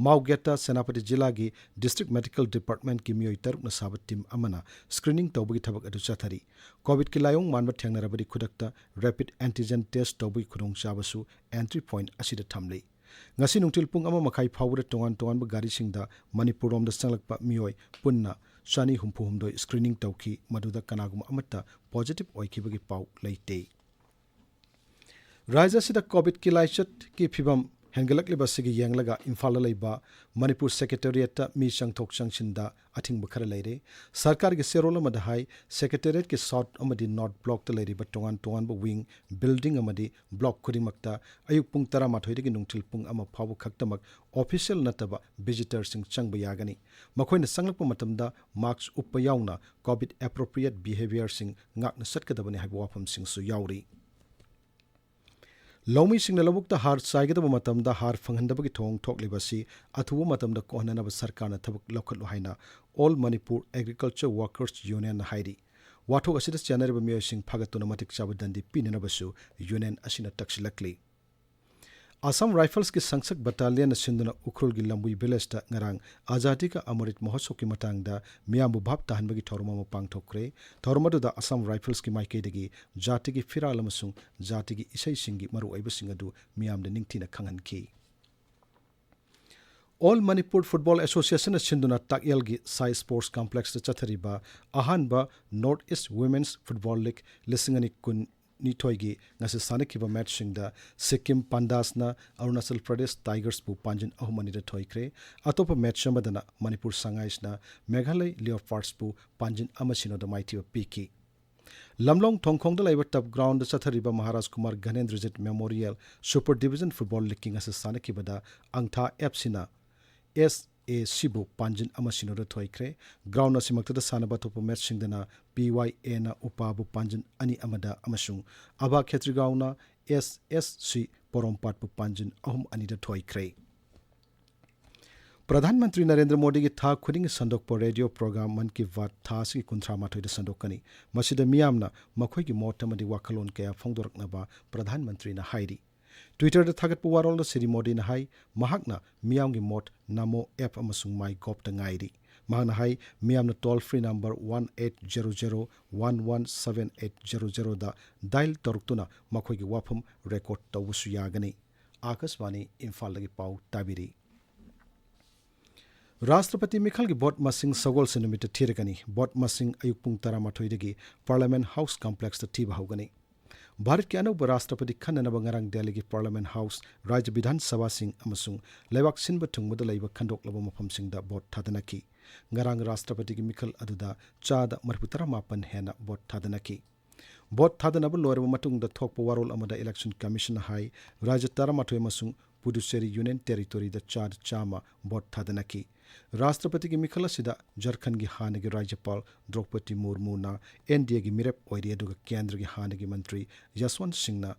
ꯃꯥꯎ ꯒꯦꯠꯇ ꯁꯦꯅꯥꯄꯇꯤ ꯖꯤꯂꯥꯒꯤ ꯗꯤꯁꯇ꯭ꯔꯤꯛ ꯃꯦꯗꯤꯀꯦꯜ ꯗꯤꯄꯥꯔꯠꯃꯦꯟꯠꯀꯤ ꯃꯤꯑꯣꯏ ꯇꯔꯨꯛꯅ ꯁꯥꯕ ꯇꯤꯝ ꯑꯃꯅ ꯁ꯭ꯀ꯭ꯔꯤꯅꯤꯡ ꯇꯧꯕꯒꯤ ꯊꯕꯛ ꯑꯗꯨ ꯆꯠꯊꯔꯤ꯫ ꯀꯣꯚꯤꯗꯀꯤ ꯂꯥꯏꯑꯣꯡ ꯃꯥꯟꯕ ꯊꯦꯡꯅꯔꯕꯗꯤ ꯈꯨꯗꯛꯇ ꯔꯦꯄꯤꯗ ꯑꯦꯟꯇꯤꯖꯦꯟ ꯇꯦꯁ꯭ꯠ ꯇꯧꯕꯒꯤ ꯈꯨꯗꯣꯡꯆꯥꯕꯁꯨ ꯑꯦꯟꯇ꯭ꯔꯤ ꯄꯣꯏꯟꯠ ꯑꯁꯤꯗ ꯊꯝꯂꯤ꯫ ꯉꯁꯤ ꯅꯨꯡꯊꯤꯜ ꯄꯨꯡ ꯑꯃ ꯃꯈꯥꯏ ꯐꯥꯎꯕꯗ ꯇꯣꯉꯥꯟ ꯇꯣꯉꯥꯟꯕ ꯒꯥꯔꯤꯁꯤꯡꯗ ꯃꯅꯤꯄꯨꯔꯔꯣꯝꯗ ꯆꯪꯂꯛꯄ ꯃꯤꯑꯣꯏ ꯄꯨꯟꯅ ꯆꯅꯤ ꯍꯨꯝꯐꯨ ꯍꯨꯝꯗꯣꯏ ꯁ꯭ꯀ꯭ꯔꯤꯅꯤꯡ ꯇꯧꯈꯤ, ꯃꯗꯨꯗ ꯀꯅꯥꯒꯨꯝꯕ ꯑꯃꯠꯇ ꯄꯣꯖꯤꯇꯤꯚ ꯑꯣꯏꯈꯤꯕꯒꯤ ꯄꯥꯎ ꯂꯩꯇꯦ꯫ ꯔꯥꯖ꯭ꯌ ꯑꯁꯤꯗ ꯀꯣꯚꯤꯗꯀꯤ ꯂꯥꯏꯆꯠꯀꯤ ꯐꯤꯚꯝ ꯍꯦꯟꯒꯠꯂꯛꯂꯤꯕ ꯑꯁꯤꯒꯤ ꯌꯦꯡꯂꯒ ꯏꯝꯐꯥꯜꯗ ꯂꯩꯕ ꯃꯅꯤꯄꯨꯔ ꯁꯦꯀ꯭ꯔꯦꯇꯦꯔꯤꯌꯦꯠꯇ ꯃꯤ ꯆꯪꯊꯣꯛ ꯆꯪꯁꯤꯟꯗ ꯑꯊꯤꯡꯕ ꯈꯔ ꯂꯩꯔꯦ꯫ ꯁꯔꯀꯥꯔꯒꯤ ꯆꯦꯔꯣꯜ ꯑꯃꯗ ꯍꯥꯏ, ꯁꯦꯀ꯭ꯔꯦꯇꯦꯔꯤꯌꯦꯠꯀꯤ ꯁꯥꯎꯠ ꯑꯃꯗꯤ ꯅꯣꯔꯠ ꯕ꯭ꯂꯣꯛꯇ ꯂꯩꯔꯤꯕ ꯇꯣꯉꯥꯟ ꯇꯣꯉꯥꯟꯕ ꯋꯤꯡ, ꯕꯤꯜꯗꯤꯡ ꯑꯃꯗꯤ ꯕ꯭ꯂꯣꯛ ꯈꯨꯗꯤꯡꯃꯛꯇ ꯑꯌꯨꯛ ꯄꯨꯡ ꯇꯔꯥꯃꯥꯊꯣꯏꯗꯒꯤ ꯅꯨꯡꯊꯤꯜ ꯄꯨꯡ ꯑꯃ ꯐꯥꯎꯕ ꯈꯛꯇꯃꯛ ꯑꯣꯐꯤꯁꯤꯌꯦꯜ ꯅꯠꯇꯕ ꯚꯤꯖꯤꯇꯔꯁꯤꯡ ꯆꯪꯕ ꯌꯥꯒꯅꯤ꯫ ꯃꯈꯣꯏꯅ ꯆꯪꯂꯛꯄ ꯃꯇꯝꯗ ꯃꯥꯁ꯭ꯛ ꯎꯞꯄ ꯌꯥꯎꯅ ꯀꯣꯚꯤꯗ ꯑꯦꯄ꯭ꯔꯣꯄ꯭ꯔꯤꯌꯦꯠ ꯕꯤꯍꯦꯕꯤꯌꯔꯁꯤꯡ ꯉꯥꯛꯅ ꯆꯠꯀꯗꯕꯅꯤ ꯍꯥꯏꯕ ꯋꯥꯐꯝꯁꯤꯡꯁꯨ ꯌꯥꯎꯔꯤ꯫ ꯂꯧꯃꯤꯁꯤꯡꯅ ꯂꯧꯕꯨꯛꯇ ꯍꯥꯔ ꯆꯥꯏꯒꯗꯕ ꯃꯇꯝꯗ ꯍꯥꯔ ꯐꯪꯍꯟꯗꯕꯒꯤ ꯊꯧꯑꯣꯡ ꯊꯣꯛꯂꯤꯕ ꯑꯁꯤ ꯑꯊꯨꯕ ꯃꯇꯝꯗ ꯀꯣꯛꯍꯟꯅꯅꯕ ꯁꯔꯀꯥꯔꯅ ꯊꯕꯛ ꯂꯧꯈꯠꯂꯨ ꯍꯥꯏꯅ ꯑꯣꯜ ꯃꯅꯤꯄꯨꯔ ꯑꯦꯒ꯭ꯔꯤꯀꯜꯆꯔ ꯋꯥꯔꯀꯔꯁ ꯌꯨꯅꯤꯌꯟꯅ ꯍꯥꯏꯔꯤ꯫ ꯋꯥꯊꯣꯛ ꯑꯁꯤꯗ ꯆꯦꯟꯅꯔꯤꯕ ꯃꯤꯑꯣꯏꯁꯤꯡ ꯐꯥꯒꯠꯇꯨꯅ ꯃꯇꯤꯛ ꯆꯥꯕ ꯗꯟꯗꯤ ꯄꯤꯅꯅꯕꯁꯨ ꯌꯨꯅꯤꯌꯟ ꯑꯁꯤꯅ ꯇꯛꯁꯤꯜꯂꯛꯂꯤ꯫ ꯑꯁꯥꯝ ꯔꯥꯏꯐꯜꯁꯀꯤ ꯁꯪꯁꯛ ꯕꯠꯇꯥꯂꯤꯌꯟꯅ ꯁꯤꯟꯗꯨꯅ ꯎꯈ꯭ꯔꯨꯜꯒꯤ ꯂꯝꯕꯨꯏ ꯚꯤꯂꯦꯖꯇ ꯉꯔꯥꯡ ꯑꯖꯥꯗꯤ ꯀꯥ ꯑꯃꯔꯤꯠ ꯃꯍꯣꯠꯁꯕꯀꯤ ꯃꯇꯥꯡꯗ ꯃꯤꯌꯥꯝꯕꯨ ꯚꯥꯞ ꯇꯥꯍꯟꯕꯒꯤ ꯊꯧꯔꯝ ꯑꯃ ꯄꯥꯡꯊꯣꯛꯈ꯭ꯔꯦ꯫ ꯊꯧꯔꯝ ꯑꯗꯨꯗ ꯑꯁꯥꯝ ꯔꯥꯏꯐꯜꯁꯀꯤ ꯃꯥꯏꯀꯩꯗꯒꯤ ꯖꯥꯇꯤꯒꯤ ꯐꯤꯔꯥꯜ ꯑꯃꯁꯨꯡ ꯖꯥꯇꯤꯒꯤ ꯏꯁꯩꯁꯤꯡꯒꯤ ꯃꯔꯨꯑꯣꯏꯕꯁꯤꯡ ꯑꯗꯨ ꯃꯤꯌꯥꯝꯗ ꯅꯤꯡꯊꯤꯅ ꯈꯪꯍꯟꯈꯤ꯫ ꯑꯣꯜ ꯃꯅꯤꯄꯨꯔ ꯐꯨꯠꯕꯣꯜ ꯑꯦꯁꯣꯁꯤꯌꯦꯁꯟꯅ ꯁꯤꯟꯗꯨꯅ ꯇꯥꯛꯌꯦꯜꯒꯤ ꯁꯥꯏ ꯁ꯭ꯄꯣꯔꯠꯁ ꯀꯝꯄ꯭ꯂꯦꯛꯁꯇ ꯆꯠꯊꯔꯤꯕ ꯑꯍꯥꯟꯕ north east women's football league ꯂꯤꯁꯤꯡ ꯑꯅꯤ ꯀꯨꯟ ꯅꯤꯊꯣꯏꯒꯤ ꯉꯁꯤ ꯁꯥꯟꯅꯈꯤꯕ ꯃꯦꯆꯁꯤꯡꯗ ꯁꯤꯛꯀꯤꯝ ꯄꯥꯟꯗꯥꯁꯅ ꯑꯔꯨꯅꯥꯆꯜ ꯄ꯭ꯔꯗꯦꯁ ꯇꯥꯏꯒꯔꯁꯄꯨ ꯄꯥꯟꯖꯤꯟ ꯑꯍꯨꯝ ꯑꯅꯤꯗ ꯊꯣꯏꯈ꯭ꯔꯦ꯫ ꯑꯇꯣꯞꯄ ꯃꯦꯆ ꯑꯃꯗꯅ ꯃꯅꯤꯄꯨꯔ ꯁꯉꯥꯏꯁꯅ ꯃꯦꯘꯥꯂꯩ ꯂꯤꯑꯣꯄꯥꯔꯗꯁꯄꯨ ꯄꯥꯟꯖꯤꯟ ꯑꯃ ꯁꯤꯅꯣꯗ ꯃꯥꯏꯊꯤꯕ ꯄꯤꯈꯤ꯫ ꯂꯝꯂꯣꯡ ꯊꯣꯡꯈꯣꯡꯗ ꯂꯩꯕ ꯇꯞ ꯒ꯭ꯔꯥꯎꯟꯗ ꯆꯠꯊꯔꯤꯕ Maharaj Kumar Ganendrajit memorial super division football ꯂꯤꯒꯀꯤ ꯉꯁꯤ ꯁꯥꯟꯅꯈꯤꯕꯗ ꯑꯪꯊꯥ ꯑꯦꯐ ꯁꯤꯅ ꯑꯦꯁ ꯑꯦ ꯁꯤꯕꯨ ꯄꯥꯟꯖꯤꯟ ꯑꯃ ꯁꯤꯅꯣꯗ ꯊꯣꯏꯈ꯭ꯔꯦ꯫ ꯒ꯭ꯔꯥꯎꯟ ꯑꯁꯤꯃꯛꯇꯗ ꯁꯥꯟꯅꯕ ꯑꯇꯣꯞꯄ ꯃꯦꯆꯁꯤꯡꯗꯅ ꯄꯤ ꯋꯥꯏ ꯑꯦꯅ ꯎꯄꯥꯕꯨ ꯄꯥꯟꯖꯤꯟ ꯑꯅꯤ ꯑꯃꯗ ꯑꯃꯁꯨꯡ ꯑꯚꯥ ꯈꯦꯇ꯭ꯔꯤꯒꯥꯎꯅ ꯑꯦꯁ ꯑꯦꯁ ꯁꯤ ꯄꯣꯔꯣꯝꯄꯥꯠꯄꯨ ꯄꯥꯟꯖꯤꯟ ꯑꯍꯨꯝ ꯑꯅꯤꯗ ꯊꯣꯏꯈ꯭ꯔꯦ꯫ ꯄ꯭ꯔꯙꯥꯟ ꯃꯟꯇ꯭ꯔꯤ ꯅꯔꯦꯟꯗ꯭ꯔ ꯃꯣꯗꯤꯒꯤ ꯊꯥ ꯈꯨꯗꯤꯡꯒꯤ ꯁꯟꯗꯣꯛꯄ ꯔꯦꯗꯤꯑꯣ ꯄ꯭ꯔꯣꯒ꯭ꯔꯥꯝ ꯃꯟ ꯀꯤ ꯕꯥꯠ ꯊꯥ ꯑꯁꯤꯒꯤ ꯀꯨꯟꯊ꯭ꯔꯥ ꯃꯥꯊꯣꯏꯗ ꯁꯟꯗꯣꯛꯀꯅꯤ꯫ ꯃꯁꯤꯗ ꯃꯤꯌꯥꯝꯅ ꯃꯈꯣꯏꯒꯤ ꯃꯣꯠ ꯑꯃꯗꯤ ꯋꯥꯈꯜꯂꯣꯟ ꯀꯌꯥ ꯐꯣꯡꯗꯣꯔꯛꯅꯕ ꯄ꯭ꯔꯙꯥꯟ ꯃꯟꯇ꯭ꯔꯤꯅ ꯍꯥꯏꯔꯤ꯫ ꯇ꯭ꯋꯤꯇꯔꯗ ꯊꯥꯒꯠꯄ ꯋꯥꯔꯣꯜꯗ ꯁ꯭ꯔꯤ ꯃꯣꯗꯤꯅ ꯍꯥꯏ, ꯃꯍꯥꯛꯅ ꯃꯤꯌꯥꯝꯒꯤ ꯃꯣꯠ ꯅꯃꯣ ꯑꯦꯞ ꯑꯃꯁꯨꯡ ꯃꯥꯏ ꯒꯣꯞꯇ ꯉꯥꯏꯔꯤ꯫ ꯃꯍꯥꯛꯅ ꯍꯥꯏ, ꯃꯤꯌꯥꯝꯅ toll free number one eight zero zero one one seven eight zero ꯖꯦꯔꯣꯗ ꯗꯥꯏꯜ ꯇꯧꯔꯛꯇꯨꯅ ꯃꯈꯣꯏꯒꯤ ꯋꯥꯐꯝ ꯔꯦꯀꯣꯔꯗ ꯇꯧꯕꯁꯨ ꯌꯥꯒꯅꯤ꯫ ꯑꯥꯀꯥꯁꯕꯥꯅꯤ ꯏꯝꯐꯥꯜꯗꯒꯤ ꯄꯥꯎ ꯇꯥꯕꯤꯔꯤ꯫ ꯔꯥꯁꯇ꯭ꯔꯄꯇꯤ ꯃꯤꯈꯜꯒꯤ ꯚꯣꯠ ꯃꯁꯤꯡ ꯁꯒꯣꯜꯁꯦꯟ ꯅꯨꯃꯤꯠꯇ ꯊꯤꯔꯒꯅꯤ꯫ ꯚꯣꯠ ꯃꯁꯤꯡ ꯑꯌꯨꯛ ꯄꯨꯡ ꯇꯔꯥꯃꯥꯊꯣꯏꯗꯒꯤ ꯄꯥꯔꯂꯤꯌꯥꯃꯦꯟꯠ ꯍꯥꯎꯁ ꯀꯝꯄ꯭ꯂꯦꯛꯁꯇ ꯊꯤꯕ ꯍꯧꯒꯅꯤ꯫ ꯚꯥꯔꯠꯀꯤ ꯑꯅꯧꯕ ꯔꯥꯁꯇ꯭ꯔꯄꯇꯤ ꯈꯟꯅꯅꯕ ꯉꯔꯥꯡ ꯗꯦꯜꯂꯤꯒꯤ ꯄꯥꯔꯂꯤꯌꯥꯃꯦꯟꯠ ꯍꯥꯎꯁ, ꯔꯥꯖ꯭ꯌ ꯕꯤꯙꯥꯟ ꯁꯚꯥꯁꯤꯡ ꯑꯃꯁꯨꯡ ꯂꯩꯕꯥꯛ ꯁꯤꯟꯕ ꯊꯨꯡꯕꯗ ꯂꯩꯕ ꯈꯟꯗꯣꯛꯂꯕ ꯃꯐꯝꯁꯤꯡꯗ ꯚꯣꯠ ꯊꯥꯗꯅꯈꯤ꯫ ꯉꯔꯥꯡ ꯔꯥꯁꯇ꯭ꯔꯄꯇꯤꯒꯤ ꯃꯤꯈꯜ ꯑꯗꯨꯗ ꯆꯥꯗ ꯃꯔꯤꯐꯨ ꯇꯔꯥꯃꯥꯄꯟ ꯍꯦꯟꯅ ꯚꯣꯠ ꯊꯥꯗꯅꯈꯤ꯫ ꯚꯣꯠ ꯊꯥꯗꯅꯕ ꯂꯣꯏꯔꯕ ꯃꯇꯨꯡꯗ ꯊꯣꯛꯄ ꯋꯥꯔꯣꯜ ꯑꯃꯗ ꯏꯂꯦꯛꯁꯟ ꯀꯃꯤꯁꯟꯅ ꯍꯥꯏ, ꯔꯥꯖ꯭ꯌ ꯇꯔꯥꯃꯥꯊꯣꯏ ꯑꯃꯁꯨꯡ ꯄꯨꯗꯨꯆꯦꯔꯤ ꯌꯨꯅꯤꯌꯟ ꯇꯦꯔꯤꯇꯣꯔꯤꯗ ꯆꯥꯗ ꯆꯥꯝꯃ ꯚꯣꯠ ꯊꯥꯗꯅꯈꯤ꯫ ꯔꯥꯁꯇ꯭ꯔꯄꯇꯤꯒꯤ ꯃꯤꯈꯜ ꯑꯁꯤꯗ ꯖꯔꯈꯟꯒꯤ ꯍꯥꯟꯅꯒꯤ ꯔꯥꯖ꯭ꯌꯄꯥꯜ ꯗ꯭ꯔꯧꯄꯗꯤ ꯃꯨꯔꯃꯨꯅ ꯑꯦꯟ ꯗꯤ ꯑꯦꯒꯤ ꯃꯤꯔꯦꯞ ꯑꯣꯏꯔꯤ, ꯑꯗꯨꯒ ꯀꯦꯟꯗ꯭ꯔꯒꯤ ꯍꯥꯟꯅꯒꯤ ꯃꯟꯇ꯭ꯔꯤ ꯌꯁꯋꯟꯠ ꯁꯤꯡꯅ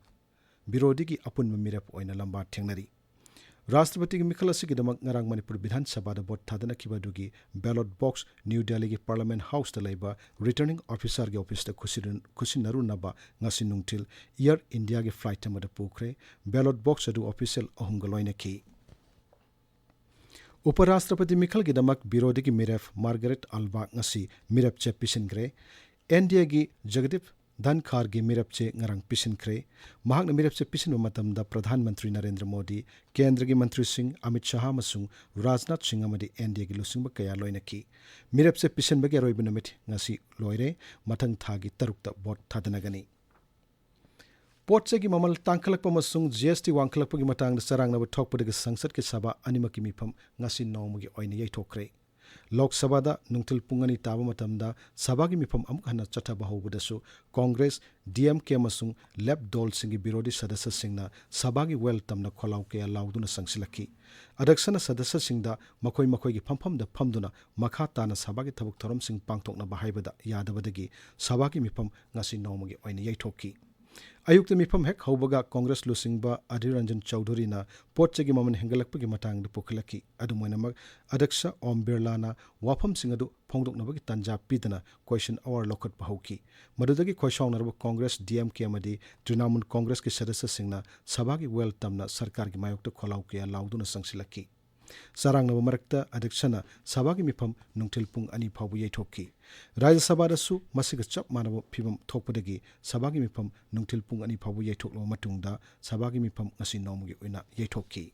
ꯕꯤꯔꯣꯙꯤꯒꯤ ꯑꯄꯨꯟꯕ ꯃꯤꯔꯦꯞ ꯑꯣꯏꯅ ꯂꯝꯕꯥ ꯊꯦꯡꯅꯔꯤ꯫ ꯔꯥꯁꯇ꯭ꯔꯄꯇꯤꯒꯤ ꯃꯤꯈꯜ ꯑꯁꯤꯒꯤꯗꯃꯛ ꯉꯔꯥꯡ ꯃꯅꯤꯄꯨꯔ ꯕꯤꯙꯥꯟ ꯁꯚꯥꯗ ꯚꯣꯠ ꯊꯥꯗꯅꯈꯤꯕ ꯑꯗꯨꯒꯤ ꯕꯦꯂꯣꯠ ꯕꯣꯛꯁ ꯅ꯭ꯌꯨ ꯗꯦꯜꯂꯤꯒꯤ ꯄꯥꯔꯂꯤꯌꯥꯃꯦꯟꯠ ꯍꯥꯎꯁꯇ ꯂꯩꯕ ꯔꯤꯇꯔꯅꯤꯡ ꯑꯣꯐꯤꯁꯥꯔꯒꯤ ꯑꯣꯐꯤꯁꯇ ꯈꯨꯠꯁꯤꯟ-, ꯈꯨꯠꯁꯤꯟꯅꯔꯨꯅꯕ ꯉꯁꯤ ꯅꯨꯡꯊꯤꯜ ꯑꯦꯌꯔ ꯏꯟꯗꯤꯌꯥꯒꯤ ꯐ꯭ꯂꯥꯏꯠ ꯑꯃꯗ ꯄꯨꯈ꯭ꯔꯦ꯫ ꯕꯦꯂꯣꯠ ꯕꯣꯛꯁ ꯑꯗꯨ ꯑꯣꯐꯤꯁꯤꯌꯦꯜ ꯑꯍꯨꯝꯒ ꯂꯣꯏꯅꯈꯤ꯫ ꯎꯄꯔꯥꯁꯇ꯭ꯔꯄꯇꯤ ꯃꯤꯈꯜꯒꯤꯗꯃꯛ ꯕꯤꯔꯣꯙꯤꯒꯤ ꯃꯤꯔꯦꯞ ꯃꯥꯔꯒꯔꯦꯠ ꯑꯜꯕꯥ ꯉꯁꯤ ꯃꯤꯔꯦꯞ ꯆꯦ ꯄꯤꯁꯤꯟꯈ꯭ꯔꯦ꯫ ꯑꯦꯟ ꯗꯤ ꯑꯦꯒꯤ ꯖꯒꯗꯤꯞ ꯙꯟꯈꯥꯔꯒꯤ ꯃꯤꯔꯦꯞ ꯆꯦ ꯉꯔꯥꯡ ꯄꯤꯁꯤꯟꯈ꯭ꯔꯦ꯫ ꯃꯍꯥꯛꯅ ꯃꯤꯔꯦꯞ ꯆꯦ ꯄꯤꯁꯤꯟꯕ ꯃꯇꯝꯗ ꯄ꯭ꯔꯙꯥꯟ ꯃꯟꯇ꯭ꯔꯤ ꯅꯔꯦꯟꯗ꯭ꯔ ꯃꯣꯗꯤ, ꯀꯦꯟꯗ꯭ꯔꯒꯤ ꯃꯟꯇ꯭ꯔꯤꯁꯤꯡ ꯑꯃꯤꯠ ꯁꯍꯥ ꯑꯃꯁꯨꯡ ꯔꯥꯖꯅꯥꯊ ꯁꯤꯡ ꯑꯃꯗꯤ ꯑꯦꯟ ꯗꯤ ꯑꯦꯒꯤ ꯂꯨꯆꯤꯡꯕ ꯀꯌꯥ ꯂꯣꯏꯅꯈꯤ꯫ ꯃꯤꯔꯦꯞ ꯆꯦ ꯄꯤꯁꯤꯟꯕꯒꯤ ꯑꯔꯣꯏꯕ ꯅꯨꯃꯤꯠ ꯉꯁꯤ ꯂꯣꯏꯔꯦ꯫ ꯃꯊꯪ ꯊꯥꯒꯤ ꯇꯔꯨꯛꯇ ꯚꯣꯠ ꯊꯥꯗꯅꯒꯅꯤ꯫ ꯄꯣꯠ ꯆꯩꯒꯤ ꯃꯃꯜ ꯇꯥꯡꯈꯠꯂꯛꯄ ꯑꯃꯁꯨꯡ ꯖꯤ ꯑꯦꯁ ꯇꯤ ꯋꯥꯡꯈꯠꯂꯛꯄꯒꯤ ꯃꯇꯥꯡꯗ ꯆꯔꯥꯡꯅꯕ ꯊꯣꯛꯄꯗꯒꯤ ꯁꯪꯁꯠꯀꯤ ꯁꯚꯥ ꯑꯅꯤꯃꯛꯀꯤ ꯃꯤꯐꯝ ꯉꯁꯤ ꯅꯣꯡꯃꯒꯤ ꯑꯣꯏꯅ ꯌꯩꯊꯣꯛꯈ꯭ꯔꯦ꯫ ꯂꯣꯛ ꯁꯚꯥꯗ ꯅꯨꯡꯊꯤꯜ ꯄꯨꯡ ꯑꯅꯤ ꯇꯥꯕ ꯃꯇꯝꯗ ꯁꯚꯥꯒꯤ ꯃꯤꯐꯝ ꯑꯃꯨꯛ ꯍꯟꯅ ꯆꯠꯊꯕ ꯍꯧꯕꯗꯁꯨ ꯀꯣꯡꯒ꯭ꯔꯦꯁ, ꯗꯤ ꯑꯦꯝ ꯀꯦ ꯑꯃꯁꯨꯡ ꯂꯦꯐ ꯗꯣꯜꯁꯤꯡꯒꯤ ꯕꯤꯔꯣꯙꯤ ꯁꯗꯁ꯭ꯌꯁꯤꯡꯅ ꯁꯚꯥꯒꯤ ꯋꯦꯜ ꯇꯝꯅ ꯈꯣꯜꯂꯥꯎ ꯀꯌꯥ ꯂꯥꯎꯗꯨꯅ ꯆꯪꯁꯤꯜꯂꯛꯈꯤ꯫ ꯑꯗ꯭ꯌꯛꯁꯅ ꯁꯗꯁ꯭ꯌꯁꯤꯡꯗ ꯃꯈꯣꯏ ꯃꯈꯣꯏꯒꯤ ꯐꯝꯐꯝꯗ ꯐꯝꯗꯨꯅ ꯃꯈꯥ ꯇꯥꯅ ꯁꯚꯥꯒꯤ ꯊꯕꯛ ꯊꯧꯔꯝꯁꯤꯡ ꯄꯥꯡꯊꯣꯛꯅꯕ ꯍꯥꯏꯕꯗ ꯌꯥꯗꯕꯗꯒꯤ ꯁꯚꯥꯒꯤ ꯃꯤꯐꯝ ꯉꯁꯤ ꯅꯣꯡꯃꯒꯤ ꯑꯣꯏꯅ ꯌꯩꯊꯣꯛꯈꯤ꯫ ꯑꯌꯨꯛꯇ ꯃꯤꯐꯝ ꯍꯦꯛ ꯍꯧꯕꯒ ꯀꯣꯡꯒ꯭ꯔꯦꯁ ꯂꯨꯆꯤꯡꯕ ꯑꯙꯤꯔ ꯔꯟꯖꯟ ꯆꯧꯙꯨꯔꯤꯅ ꯄꯣꯠ ꯆꯩꯒꯤ ꯃꯃꯜ ꯍꯦꯟꯒꯠꯂꯛꯄꯒꯤ ꯃꯇꯥꯡꯗ ꯄꯨꯈꯠꯂꯛꯈꯤ꯫ ꯑꯗꯨꯝ ꯑꯣꯏꯅꯃꯛ, ꯑꯗ꯭ꯌꯛꯁ ꯑꯣꯝ ꯕꯤꯔꯂꯥꯅ ꯋꯥꯐꯝꯁꯤꯡ ꯑꯗꯨ ꯐꯣꯡꯗꯣꯛꯅꯕꯒꯤ ꯇꯥꯟꯖꯥ ꯄꯤꯗꯅ ꯀꯣꯏꯁꯟ ꯑꯋꯥꯔ ꯂꯧꯈꯠꯄ ꯍꯧꯈꯤ꯫ ꯃꯗꯨꯗꯒꯤ ꯈꯣꯏꯁꯥꯎꯅꯔꯕ ꯀꯣꯡꯒ꯭ꯔꯦꯁ, ꯗꯤ ꯑꯦꯝ ꯀꯦ ꯑꯃꯗꯤ ꯇ꯭ꯔꯤꯅꯥꯃꯨꯜ ꯀꯣꯡꯒ꯭ꯔꯦꯁꯀꯤ ꯁꯗꯁ꯭ꯌꯁꯤꯡꯅ ꯁꯚꯥꯒꯤ ꯋꯦꯜ ꯇꯝꯅ ꯁꯔꯀꯥꯔꯒꯤ ꯃꯥꯌꯣꯛꯇ ꯈꯣꯜꯂꯥꯎ ꯀꯌꯥ ꯂꯥꯎꯗꯨꯅ ꯆꯪꯁꯤꯜꯂꯛꯈꯤ꯫ ꯆꯔꯥꯡꯅꯕ ꯃꯔꯛꯇ ꯑꯗ꯭ꯌꯛꯁꯅ ꯁꯚꯥꯒꯤ ꯃꯤꯐꯝ ꯅꯨꯡꯊꯤꯜ ꯄꯨꯡ ꯑꯅꯤ ꯐꯥꯎꯕ ꯌꯩꯊꯣꯛꯈꯤ꯫ ꯔꯥꯖ꯭ꯌ ꯁꯚꯥꯗꯁꯨ ꯃꯁꯤꯒ ꯆꯞ ꯃꯥꯟꯅꯕ ꯐꯤꯚꯝ ꯊꯣꯛꯄꯗꯒꯤ ꯁꯚꯥꯒꯤ ꯃꯤꯐꯝ ꯅꯨꯡꯊꯤꯜ ꯄꯨꯡ ꯑꯅꯤ ꯐꯥꯎꯕ ꯌꯩꯊꯣꯛꯂꯕ ꯃꯇꯨꯡꯗ ꯁꯚꯥꯒꯤ ꯃꯤꯐꯝ ꯉꯁꯤ ꯅꯣꯡꯃꯒꯤ ꯑꯣꯏꯅ ꯌꯩꯊꯣꯛꯈꯤ꯫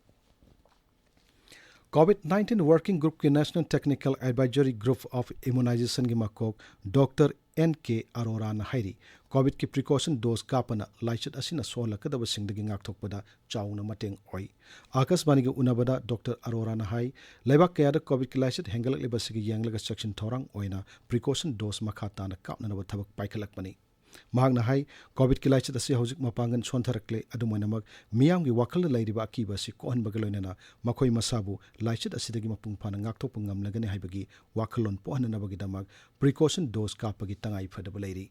COVID nineteen Working Groupꯀꯤ National Technical Advisory Group of Immunizationꯒꯤ ꯃꯀꯣꯛ ꯗꯣꯛꯇꯔ ꯑꯦꯟ ꯀꯦ ꯑꯔꯣꯔꯥꯅ ꯍꯥꯏꯔꯤ, COVIDꯀꯤ precaution dose ꯀꯥꯞꯄꯅ ꯂꯥꯏꯆꯠ ꯑꯁꯤꯅ ꯁꯣꯛꯍꯜꯂꯛꯀꯗꯕꯁꯤꯡꯗꯒꯤ ꯉꯥꯛꯊꯣꯛꯄꯗ ꯆꯥꯎꯅ ꯃꯇꯦꯡ ꯑꯣꯏ꯫ ꯑꯥꯀꯥꯁꯕꯥꯅꯤꯒ ꯎꯅꯕꯗ ꯗꯣꯛꯇꯔ ꯑꯔꯣꯔꯥꯅ ꯍꯥꯏ, ꯂꯩꯕꯥꯛ ꯀꯌꯥꯗ COVIDꯀꯤ ꯂꯥꯏꯆꯠ ꯍꯦꯟꯒꯠꯂꯛꯂꯤꯕ ꯑꯁꯤꯒꯤ ꯌꯦꯡꯂꯒ ꯆꯦꯛꯁꯤꯟ ꯊꯧꯔꯥꯡ ꯑꯣꯏꯅ precaution dose ꯃꯈꯥ ꯇꯥꯅ ꯀꯥꯞꯅꯅꯕ ꯊꯕꯛ ꯄꯥꯏꯈꯠꯂꯛꯄꯅꯤ꯫ ꯃꯍꯥꯛꯅ ꯍꯥꯏ, COVIDꯀꯤ ꯂꯥꯏꯆꯠ ꯑꯁꯤ ꯍꯧꯖꯤꯛ ꯃꯄꯥꯡꯒꯜ ꯁꯣꯟꯊꯔꯛꯂꯦ, ꯑꯗꯨꯝ ꯑꯣꯏꯅꯃꯛ ꯃꯤꯌꯥꯝꯒꯤ ꯋꯥꯈꯜꯗ ꯂꯩꯔꯤꯕ ꯑꯀꯤꯕ ꯑꯁꯤ ꯀꯣꯛꯍꯟꯕꯒ ꯂꯣꯏꯅꯅ ꯃꯈꯣꯏ ꯃꯁꯥꯕꯨ ꯂꯥꯏꯆꯠ ꯑꯁꯤꯗꯒꯤ ꯃꯄꯨꯡ ꯐꯥꯅ ꯉꯥꯛꯊꯣꯛꯄ ꯉꯝꯂꯒꯅꯤ ꯍꯥꯏꯕꯒꯤ ꯋꯥꯈꯜꯂꯣꯟ ꯄꯣꯛꯍꯟꯅꯅꯕꯒꯤꯗꯃꯛ precaution dose ꯀꯥꯞꯄꯒꯤ ꯇꯉꯥꯏ ꯐꯗꯕ ꯂꯩꯔꯤ꯫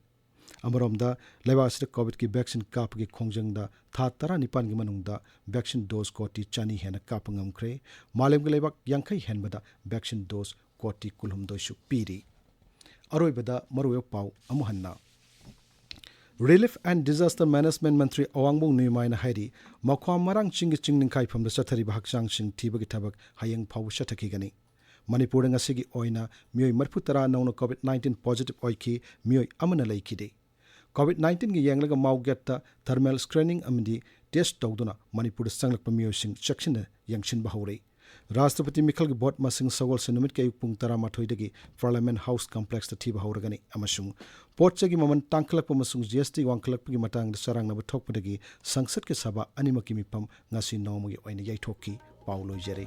ꯑꯃꯔꯣꯝꯗ, ꯂꯩꯕꯥꯛ ꯑꯁꯤꯗ ꯀꯣꯚꯤꯗꯀꯤ ꯚꯦꯛꯁꯤꯟ ꯀꯥꯞꯄꯒꯤ ꯈꯣꯡꯖꯪꯗ ꯊꯥ ꯇꯔꯥꯅꯤꯄꯥꯟꯒꯤ ꯃꯅꯨꯡꯗ ꯚꯦꯛꯁꯤꯟ ꯗꯣꯁ ꯀꯣꯇꯤ ꯆꯅꯤ ꯍꯦꯟꯅ ꯀꯥꯞꯄ ꯉꯝꯈ꯭ꯔꯦ꯫ ꯃꯥꯂꯦꯝꯒꯤ ꯂꯩꯕꯥꯛ ꯌꯥꯡꯈꯩ ꯍꯦꯟꯕꯗ ꯚꯦꯛꯁꯤꯟ ꯗꯣꯁ ꯀꯣꯇꯤ ꯀꯨꯟꯍꯨꯝꯗꯣꯏꯁꯨ ꯄꯤꯔꯤ꯫ ꯑꯔꯣꯏꯕꯗ ꯃꯔꯨꯑꯣꯏꯕ ꯄꯥꯎ ꯑꯃꯨꯛ ꯍꯟꯅ꯫ Relief and Disaster Management ꯃꯟꯇ꯭ꯔꯤ ꯑꯋꯥꯡꯕꯣꯡ ꯅꯨꯏꯃꯥꯏꯅ ꯍꯥꯏꯔꯤ, ꯃꯈ꯭ꯋꯥ ꯃꯔꯥꯡ ꯆꯤꯡꯒꯤ ꯆꯤꯡ ꯅꯤꯡꯈꯥꯏꯐꯝꯗ ꯆꯠꯊꯔꯤꯕ ꯍꯛꯆꯥꯡꯁꯤꯡ ꯊꯤꯕꯒꯤ ꯊꯕꯛ ꯍꯌꯦꯡ ꯐꯥꯎꯕ ꯆꯠꯊꯈꯤꯒꯅꯤ꯫ ꯃꯅꯤꯄꯨꯔꯗ ꯉꯁꯤꯒꯤ ꯑꯣꯏꯅ ꯃꯤꯑꯣꯏ ꯃꯔꯤꯐꯨꯇꯔꯥ ꯅꯧꯅ ꯀꯣꯚꯤꯗ ꯅꯥꯏꯟꯇꯤꯟ ꯄꯣꯖꯤꯇꯤꯚ ꯑꯣꯏꯈꯤ, ꯃꯤꯑꯣꯏ ꯑꯃꯅ ꯂꯩꯈꯤꯗꯦ꯫ ꯀꯣꯚꯤꯗ ꯅꯥꯏꯟꯇꯤꯟꯒꯤ ꯌꯦꯡꯂꯒ ꯃꯥꯎꯒꯦꯠꯇ ꯊꯔꯃꯦꯜ ꯁ꯭ꯀ꯭ꯔꯤꯅꯤꯡ ꯑꯃꯗꯤ ꯇꯦꯁ ꯇꯧꯗꯨꯅ ꯃꯅꯤꯄꯨꯔꯗ ꯆꯪꯂꯛꯄ ꯃꯤꯑꯣꯏꯁꯤꯡ ꯆꯦꯛꯁꯤꯟꯅ ꯌꯦꯡꯁꯤꯟꯕ ꯍꯧꯔꯦ꯫ ꯔꯥꯁꯇ꯭ꯔꯄꯇꯤ ꯃꯤꯈꯜꯒꯤ ꯚꯣꯠ ꯃꯁꯤꯡ ꯁꯒꯣꯜꯁꯦꯟ ꯅꯨꯃꯤꯠꯀꯤ ꯑꯌꯨꯛ ꯄꯨꯡ ꯇꯔꯥꯃꯥꯊꯣꯏꯗꯒꯤ ꯄꯥꯔꯂꯤꯌꯥꯃꯦꯟ ꯍꯥꯎꯁ ꯀꯝꯄ꯭ꯂꯦꯛꯁꯇ ꯊꯤꯕ ꯍꯧꯔꯒꯅꯤ ꯑꯃꯁꯨꯡ ꯄꯣꯠ ꯆꯩꯒꯤ ꯃꯃꯜ ꯇꯥꯡꯈꯠꯂꯛꯄ ꯑꯃꯁꯨꯡ ꯖꯤ ꯑꯦꯁ ꯇꯤ ꯋꯥꯡꯈꯠꯂꯛꯄꯒꯤ ꯃꯇꯥꯡꯗ ꯆꯔꯥꯡꯅꯕ ꯊꯣꯛꯄꯗꯒꯤ ꯁꯪꯁꯠꯀꯤ ꯁꯚꯥ ꯑꯅꯤꯃꯛꯀꯤ ꯃꯤꯐꯝ ꯉꯁꯤ ꯅꯣꯡꯃꯒꯤ ꯑꯣꯏꯅ ꯌꯩꯊꯣꯛꯈꯤ꯫ ꯄꯥꯎ ꯂꯣꯏꯖꯔꯦ꯫